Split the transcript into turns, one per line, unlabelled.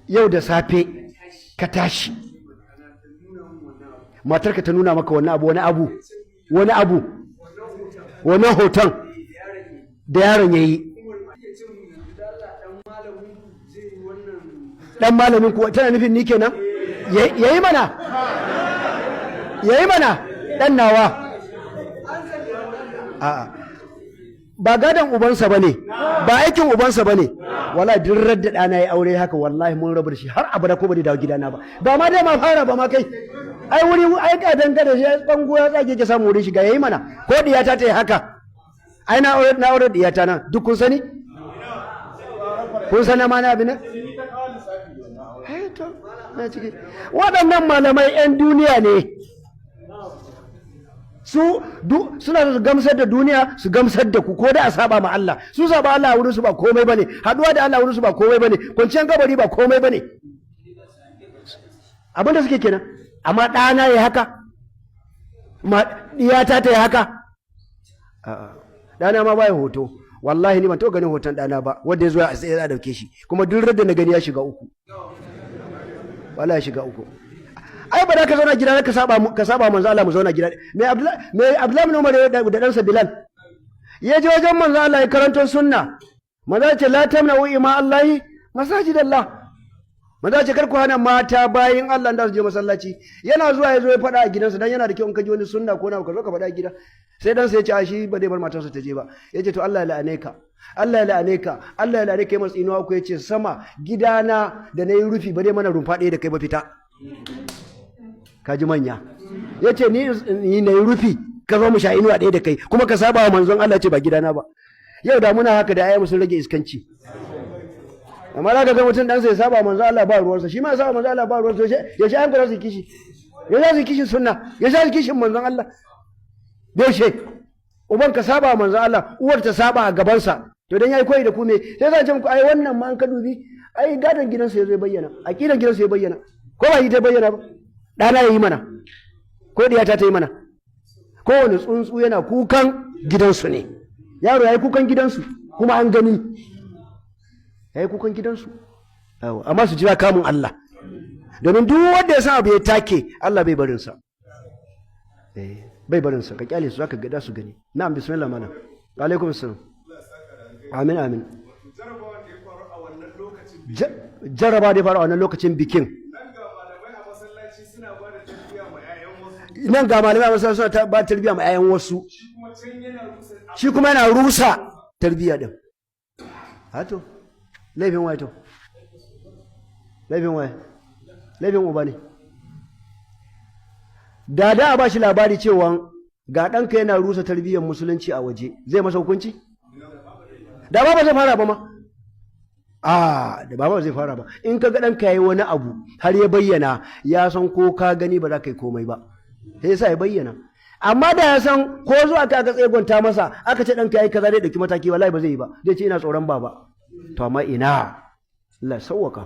Yau da safe ka tashi, matarka ta nuna maka wani abu, wani abu, wani abu, wannan hoton da yaron ya yi. Dan malamin ku, tana nufin ni kenan. Yayi mana, yayi mana dan nawa. A'a, ba gadon ubansa bane, ba aikin ubansa bane. Wallahi duk radda ɗana ya aure haka, wallahi mun rabu da shi har abada, ko ba zai dawo gidana ba. Ba ma dai ma fara ba ma kai. Ai wuri ai ka dangane shi bango ya tsage ke samu wurin shiga. Yayi mana, ko diyata ta yi haka. Ai na aure diyata nan, duk kun sani, kun sani ma na abin nan. To na ciki waɗannan malamai 'yan duniya ne su, suna su gamsar da duniya, su gamsar da ku, ko da a saba ma Allah. Su saba Allah wurin su ba komai bane, haduwa da Allah wurin su ba komai bane, kwanciyar kabari ba komai bane. Abin da suke kenan. Amma ɗana ya haka, ma ɗiyata ta yi haka, a'a. Ɗana ma baya hoto. Wallahi ni ban taɓa ganin hoton ɗana ba wanda ya zo ya tsaye za a ɗauke shi. Kuma duk da na gani, ya shiga uku, wallahi ya shiga uku. Ai ba za ka zauna gida ka saba manzo Allah mu zauna gida. Me Abdullahi, me Abdullahi bin Umar da ɗansa Bilal ya je wajen manzo Allah ya karanto sunna. Manzo ce: "La tamna'u ima Allahi masajidallah." Manzo ce: "Kar ku hana mata bayin Allah da su je masallaci." Yana zuwa ya zo ya faɗa a gidansa, dan yana da kyau in ka ji wani sunna ko na ka zo ka faɗa a gida. Sai dan sai ya ce a shi ba zai bar matarsa ta je ba. Ya ce: "To Allah ya la'ane ka, Allah ya la'ane ka, Allah ya la'ane ka." Yi tsinuwa ku. Ya ce: "Sama gidana da na yi rufi ba zai mana rumfa ɗaya da kai ba, fita." Ka ji manya. Ya ce: "Ni na yi rufi, ka zo mu sha inuwa ɗaya da kai, kuma ka saba wa manzon Allah." Ce: "Ba gidana ba." Yau da muna haka da ayyamu sun rage iskanci. Amma za ka ga mutum ɗansa ya saba manzon Allah ba ruwansa, shi ma ya saba manzon Allah ba ruwansa. Ya shi ayan za su kishi, ya za su kishin sunna, ya za su kishin manzon Allah? Yaushe uban ka saba manzon Allah, uwar ta saba a gabansa? To dan yayi koyi da ku me? Sai za ce muku ai wannan ma an ka dubi, ai gadon gidansa ya zo ya bayyana, aqidan gidansa ya bayyana, ko ba yi ta bayyana ba. Ɗana ya yi mana, ko ɗiyata ta yi mana. Kowane tsuntsu yana kukan gidansu ne. Yaro ya yi kukan gidansu, kuma an gani ya yi kukan gidansu. Amma su jira kamun Allah, domin duk wanda ya san abu ya take, Allah bai barinsa, bai barinsa. Ka kyale su, zaka gada su gani. Na'am, bismillah mana. Alaikum assalam. Amin, amin. Jarraba da ya faru a wannan lokacin bikin. Nan ga malamai a masallaci suna ba tarbiyya ma 'ya'yan wasu, shi kuma yana rusa tarbiyya din. Hato laifin waye? To laifin waye? Laifin uba ne. Da da a ba shi labari cewa ga ɗanka yana rusa tarbiyyar musulunci a waje, zai masa hukunci? Da ba zai fara ba ma. A da ba zai fara ba. In ka ga ɗanka ya yi wani abu har ya bayyana, ya san ko ka gani ba za ka yi komai ba, sai yasa ya bayyana. Amma da ya san ko zuwa ka aka tsegunta masa, aka ce ɗanka ya yi kaza, zai ɗauki mataki, wallahi ba zai yi ba. Zai ce: "Ina tsoron baba." To amma ina, Allah sauwaka.